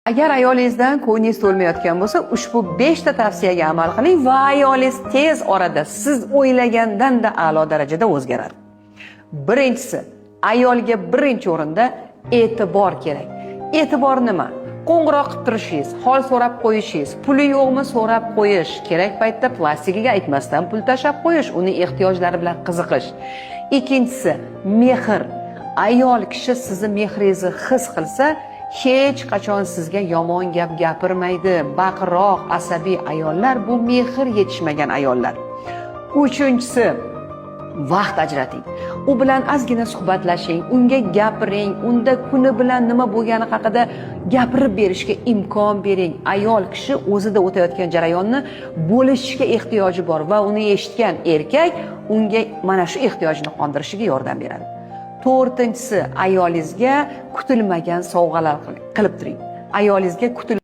Agar ayolingizdan ko'nglingiz to'lmayotgan bo'lsa, ushbu 5 ta tavsiyaga amal qiling va ayolingiz tez orada siz o'ylagandan-da a'lo darajada o'zgaradi. Birinchisi, ayolga birinchi o'rinda e'tibor kerak. E'tibor nima? Qo'ng'iroq qilib turishingiz, hol so'rab qo'yishingiz, puli yo'qmi so'rab qo'yish, kerak paytda plastikiga aytmasdan pul tashlab qo'yish, uni ehtiyojlari bilan qiziqish. Ikkinchisi, mehr. Ayol kishi sizni mehringizni his qilsa, hech qachon sizga yomon gap gapirmaydi. Baqiroq, asabiy ayollar bu mehr yetishmagan ayollar. Uchinchisi, vaqt ajrating. U bilan ozgina suhbatlashing, unga gapiring, unda kuni bilan nima bo'lgani haqida gapirib berishga imkon bering. Ayol kishi o'zida o'tayotgan jarayonni bo'lishishga ehtiyoji bor va uni eshitgan erkak unga mana shu ehtiyojini qondirishiga yordam beradi. To'rtinchisi, ayolingizga kutilmagan sovg'alar qilib turing. Ayolingizga kutil